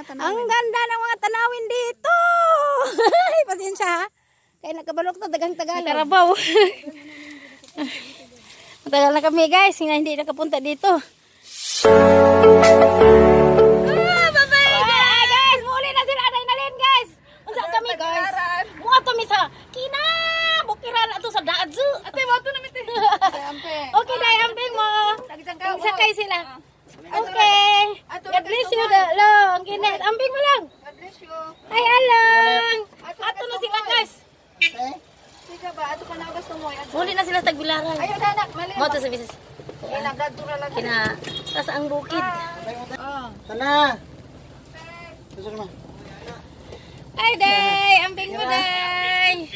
mga tanawin. Ang ganda ng mga tanawin dito. Pasensya ha. Kaya nagkabalok na dagang Tagalog. Karabaw. Matagal na kami guys, nga hindi nakapunta dito. Ah, bye-bye guys. Guys, muli na sila anay nalin guys. Unsa kami guys? Muha kami sa Kina, bukiran ato sa Dazu. Ate, wato na mite. Okay, dai amping mo. Sakay sila. Okay. God bless you long. Kinet, amping mo lang. God bless you. Ay alang. Ato na sila guys. Sige ba, ato ka na gusto mo. Muli na sila tagbilaran. Ayo danak, mali. Mo to sa bisis. Kina sa ang bukid. Tana. Gusto mo? Ay day, amping mo day.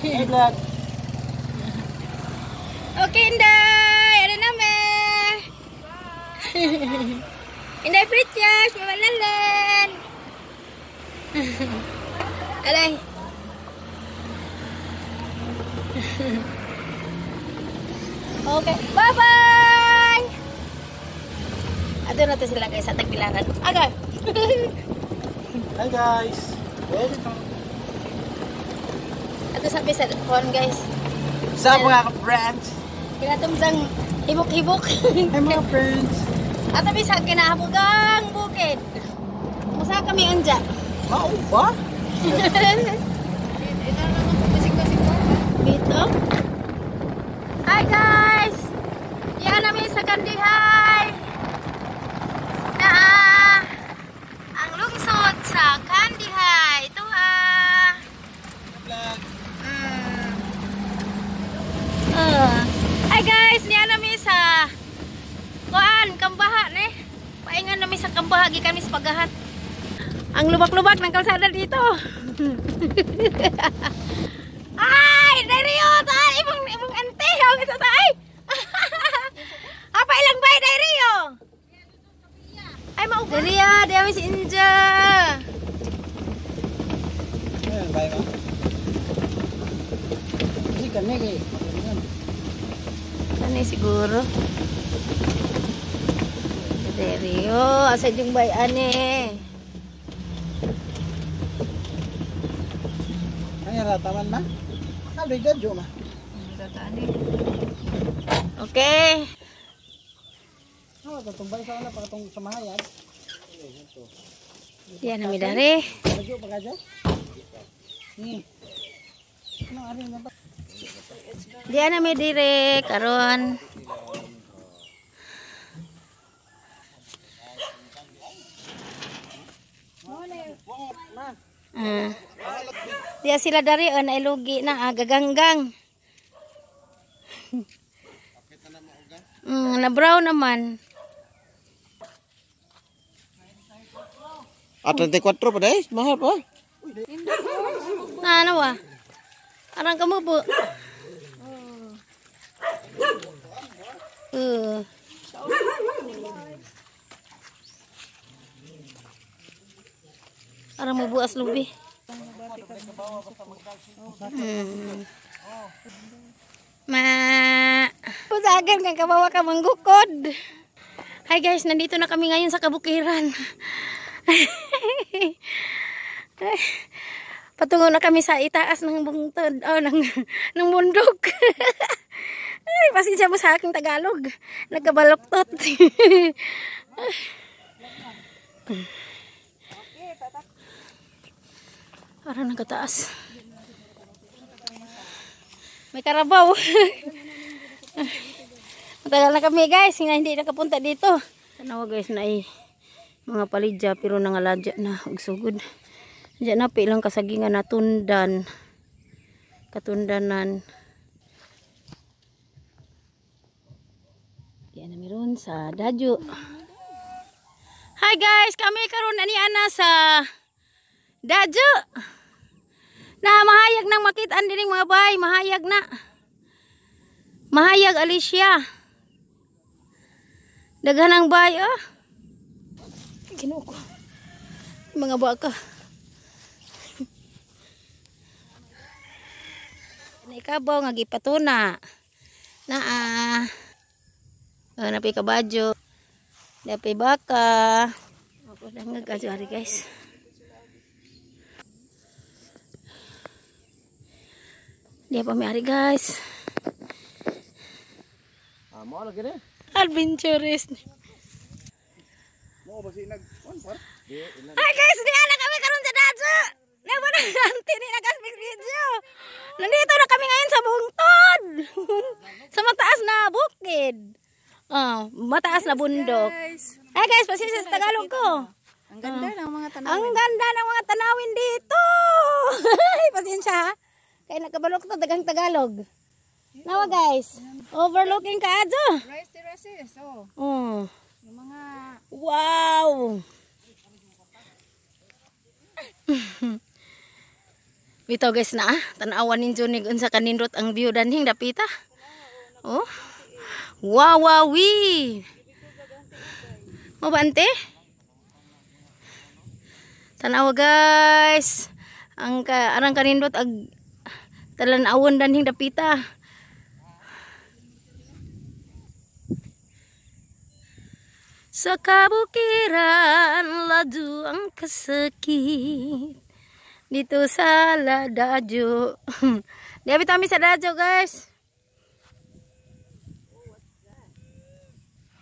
Hey vlog. Okay, Inday. Ano na me? Inday Precious, mamalalen. Alay. Okay, bye-bye. Ato na to sila guys sa tagbilaran. Okay. Hi guys. Welcome. Ato sa bisa phone guys. Sa mga friends. Kinatumsang hibok-hibok. Hi mga friends. Ato bisa kinahabugang bukid. Musa kami anja. Mao ba? Dito. Hi guys. Diyan namin sa Kandihay. Naa ang lungsod sa Kandihay. Ito ha. Vlog. Hi guys, niya nami sa kuan, Kambaha ne. Paingan nami sa Kambaha gikan mi sa pagahat. Ang lubak-lubak ng kalsada dito. Ay, Dario, ay imong imong ante, ang isa ta ay. Apa ilang bay Dario? Ay mao Dario, diya mi si Inja. Ayan, bye ba? Kasi kani kay. Kani siguro. Dario, asa yung bay ane? Ay rataman ma. Ano gadyo ma? Okay. Oh, tatumbay sa una pa katong samahayan. Diyan nami dari. Gadyo pa gadyo. Ni. Ano ari na ba? Diyan nami dire karon. Ah. Diya sila dari oh, nailugi na gaganggang. Na brown naman. Ah, 34 pa dai, mahal pa. Na ano wa? Arang kamu bu. Arang mo buas lubi. Ma. Pusagan kang kabawa ka manggukod. Hi guys, nandito na kami ngayon sa kabukiran. Patungo na kami sa itaas ng bungtod, oh, ng bundok. Ay, pasensya mo sa aking Tagalog. Nagkabaloktot. Parang nagkataas. May karabaw. Matagal na kami guys, nga hindi nakapunta dito. Tanawa guys na ay mga palidya pero nangaladya na og sugod. Diyan na pilang kasagingan na tundan. Katundanan. Diyan na meron sa Dadyo. Hi guys, kami karon ani ana sa Dadyo. Na mahayag nang makitaan dining mga bay, mahayag na. Mahayag Alicia. Daghan ang bay ah. Ginoo ko. Mga baka. Naikabaw nga gipatuna. Naa. Napi kabadyo. Dapat baka. Ako lang nagkasuari guys. Di pa may ari guys. Amo lagi ni. Adventurist. Mo ba si nag on par? Hi guys, di na kami karon sa Dadyo. Nawa na ante ni nagasmix video. Nandito na kami ngayon sa bungtod. Sa mataas na bukid. Ah, mataas na bundok. Hi guys, pasensya sa Tagalog ko. Ang ganda ng mga tanawin. Ang ganda ng mga tanawin dito. Pasensya ha. Kaya nagkabalok to dagang Tagalog. Nawa guys, overlooking ka adyo. Rice terraces, oh. Oh. Yung mga Wow! Bitaw guys na ah. Tanawan ninyo ni unsa kanindot ang view danhing dapita. Oh. Wow, wow, wi. Mo ba ante? Tanawa guys. Ang ka, arang kanindot ag talan-awon danhing dapita. Sa kabukiran, ladu ang kasakit. Dito sa Ladadyo. Diabit kami sa Dadyo, guys.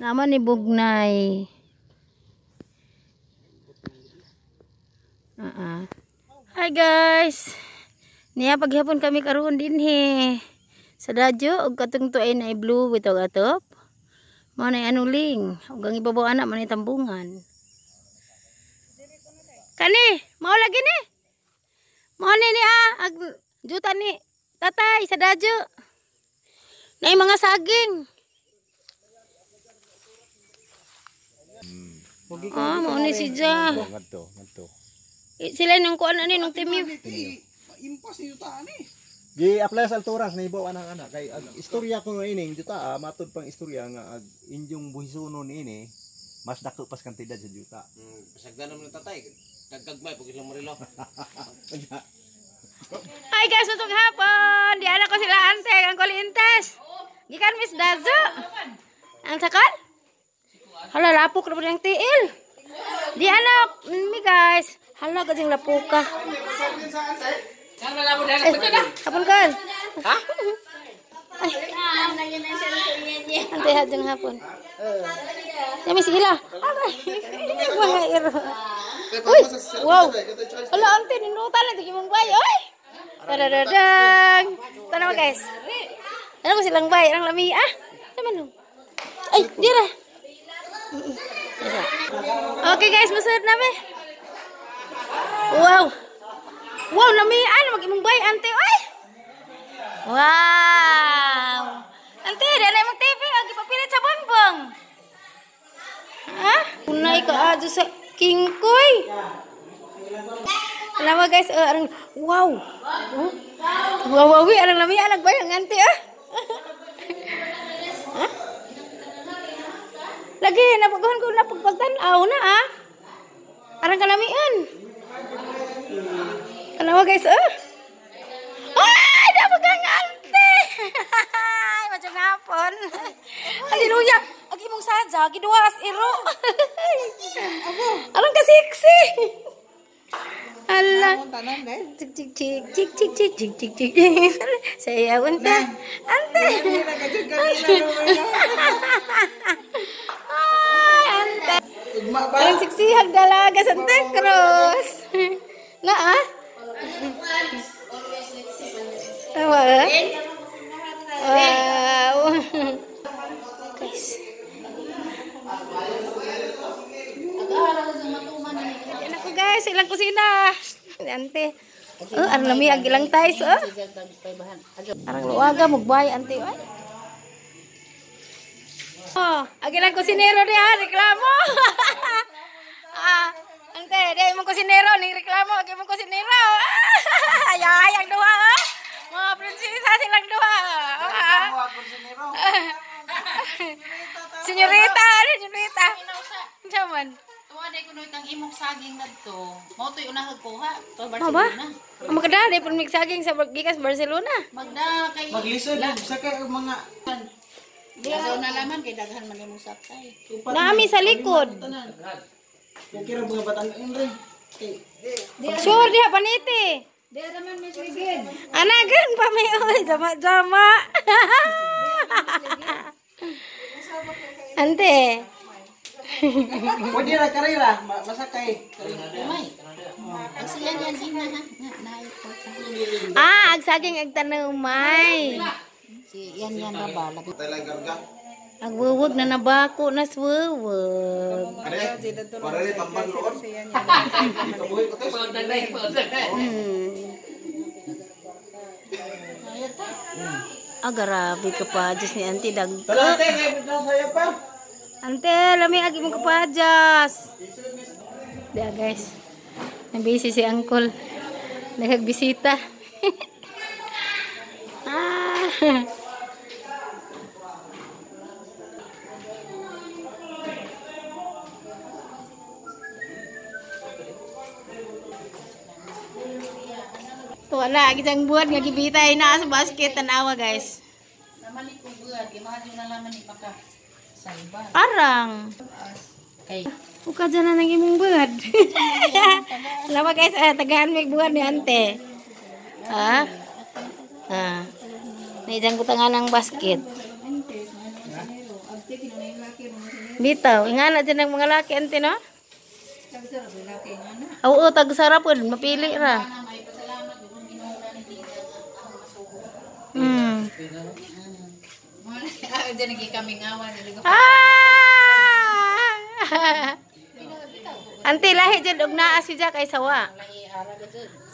Naman ni Bugnay. Hi guys. Niya paghapon kami karon dinhi. Sa Dadyo og katong tuay na blue bitaw atop. Mao na anuling ug ang ibabaw ana man tambungan. Kani, mao lagi ni. Mao ni ni ah, ag juta ni tatay sa Dadyo. Nay mga saging. Ah, mao ni si Ja. Ngadto, ngadto. Eh, sila nung kuan ani nung timyo. Impas ni yuta ani. Gi-apply sa alturas na ibaw anang anak kay ag istorya ko nga ining juta matud pang istorya nga ag inyong buhisonon ini mas dako pas kantidad sa juta. Pasagdan naman ng tatay. Kagkagmay pag ilang marilo. Hi guys, masuk hapon. Di ana ko sila ante ang kulintes. Gikan Miss Dazo. Ang sakal? Hala lapok na ang tiil. Di ana mi guys. Hala kasing lapuka. Eh, hapon kan? Ha? Ay. Ante hadjong hapon. Ya Miss Ila. Aray. Mga iro. Uy, wow. Hala ante ninutan na tigimong bay oy. Tadadadang. Tanawa guys. Ano ko silang bay, ang lami ah. Sama no. Ay, dira. Okay guys, masunod na mi. Wow. Wow, lamian mag imong bay ante oy. Wow. Ante, di na imong TV ang gipapilit sa bongbong. Ha? Unay ka adyo sa Kingkoy. Alam mo guys, arang wow. Huh? Wow, wow, arang lamian ang bay ang ante ah. Ha? Lagi napaguhan ko na pagpagtan-aw na ah. Arang kalamian. Alam mo guys, ah. Ay, dapat kang ante. Macam hapon. Haleluya. Ag imong sadya, giduwa as iro. Arang ka sexy. Ala. Cik cik cik cik cik cik cik cik cik. Saya ante. Ante. Ay, ante. Arang sexy hagdalaga Santa Cruz. Na ah. Tawa ah? Wow. Guys. Anak ko guys, ilang kusina. Ante. Oh, arang lami ang ilang ties oh. Arang luwaga mugbay ante oy. Oh, ang ilang kusinero diha reklamo. Ah, ante, di imong kusinero ning reklamo ang imong kusinero. Ay, ay, ang duha. Ah. Mga prinsesa silang duha. Ah. Senyorita, senyorita. Unsa man? Tuwa day kuno itang imong saging ngadto. Mao to'y unahag kuha to Mao ba? Barcelona. Ang maganda, di pud saging sa gikas Barcelona. Magda kay Maglisod sa kay mga Daw nalaman kay daghan man imong sakay. Naami sa likod. Okay ra mga batang rin. Sure diha paniti. Di raman may sigid. Anagan pa may oy, jama-jama. Ante. Pwede ra karera, masakay. Umay. Ang siya niyan ina ha. Nga naay ko. Ah, ag saging ag tanumay. Si yan yan ra ba labi. Agwuwag na nabako na swuwag. Para rin tambang loon. Ah, grabe ka pa. Diyos ni Ante, dagko. Ante, kay saya pa. Ante, lami agi mong kapadyas. Diya guys. Nabisi si Uncle. Nagagbisita. Ah. Tuwa na, isang buwan nga gibitay na sa basket, tanawa guys. Namalit ko buhat, gimahal yung nalaman ni baka salba. Arang. Kay Uka dyan na nang imong buhat. Alam mo guys, tagaan may buhat ni ante. Ha? Ha? Naidang ko tangan ang basket. Bitaw, ingana dyan ang mga laki ante no? Oo, tagsarap po, mapili ra. may pasalamat kung Ginoo na ni Hmm. Diyan nagkikamingawan dili ko. Ah! Ante lahi jud og naa si Jack ay sawa.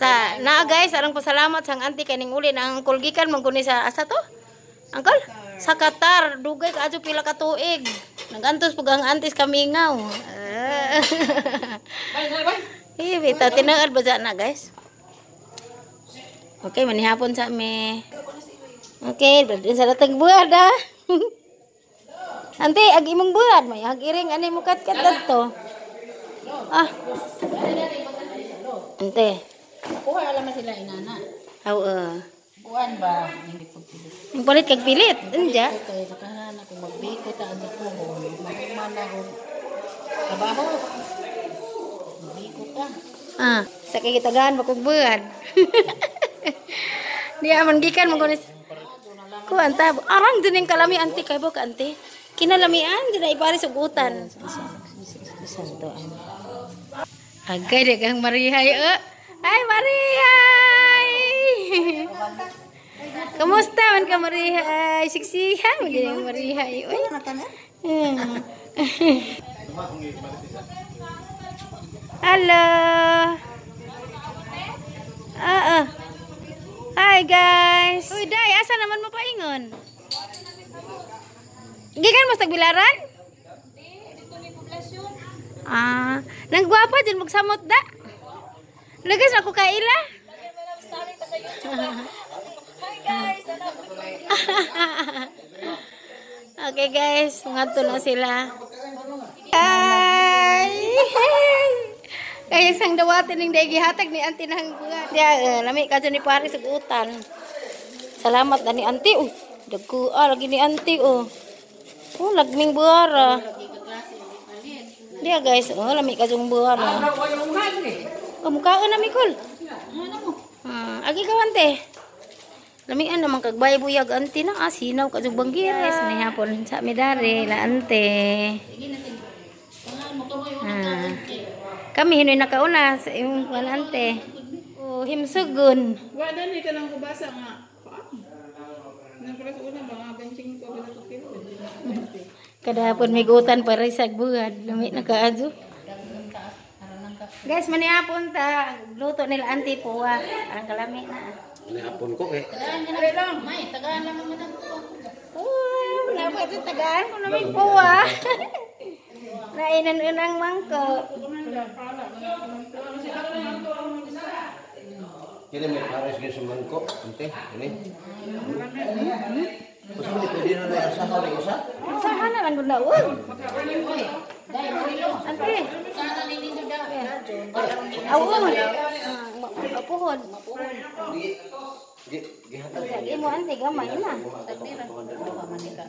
Sa naa guys, arang pasalamat sang ante kaning uli na ang angkol gikan man kuni sa asa to? Angkol? Sa Qatar, dugay kaadyo pila ka tuig. Nagantos pug ang antes kamingaw. Ah. Eh, bitaw tinuod ba na guys? Okay, manihapon sa mi. Okay, sa datag buhat ah. Ante, ag imong buhat may ag iring ani mo kat-kat dadto. Ah. Ante. Kuha alam sila inana. Aw. Kuan ba hindi pagpilit. Ang palit kag pilit, anja. Kay nakahana kung magbiko ta ang puhon, mahuman na og trabaho. Magbiko ta. Ah, sa kay gitagaan ba kog buhat. Di aman gikan mo kunis. Kuan ta, arang din yung kalami ante kay bo ka ante. Kinalamian di na ipares og utan. Santo ang Agay di kang marihay eh. Ay marihay. Kamusta man ka marihay? Siksihan mo gid ang marihay oy. Hello. Ah. Hi guys. Uy day, asa naman mo paingon? Gikan mo sa tagbilaran? Ah, nang gwapa dyan magsamot da. Lagas ako kaila. Okay guys, ngadto na sila. Hi! Kaya isang dawatin ning day gihatag ni auntie nang buhat. Ya, lami ka ni Paris ug utan. Salamat na ni auntie. Uy, dagko lagi ni auntie oh. Oh, lagming buhara. Diya guys, oh, lami ka jung buhara. Oh, mukhaan na Mikol. Agi ka ante. Lamian naman kagbay buyag ante na sinaw ka jung banggires ni hapon sa midare la ante. Kami hinoy nakauna sa imong kuan ante. Oh, himsugon. Wa dali ka lang kubasa nga. Nang sa una mga 25 ko sa kilo. Kada hapon may gutan para sa buhad. Lami na kaadyo. Guys, manihapon ta. Luto nila ante puwa. Ang kalami na. Manihapon ko eh. Tagaan lang. May tagaan lang naman ang kuha. Oh, wala pa ito tagaan ko na may puwa. Nainan-unang mangko. Kini may pares gyud sa mangko, ante. Kini. Mas mo pwede na na sa na isa. Saan na lang gud na uy. Ante. Sana ninyo daw. Aw, mapuhon. Pagka mo ante gamay na. Pira. Duha man ni ka.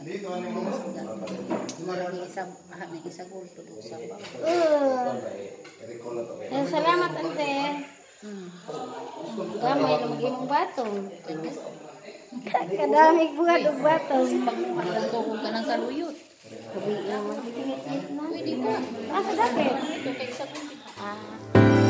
Murag ni isa, ah, ni isa gold to sa ba. Eh, salamat, ante. Gamay lang imong batong. Kadamig buhat og batong. Pagluto kung kanang saluyot. Gabi naman. Pwede ka. Ah, sa dapit. Ito kay isa gold. Ah.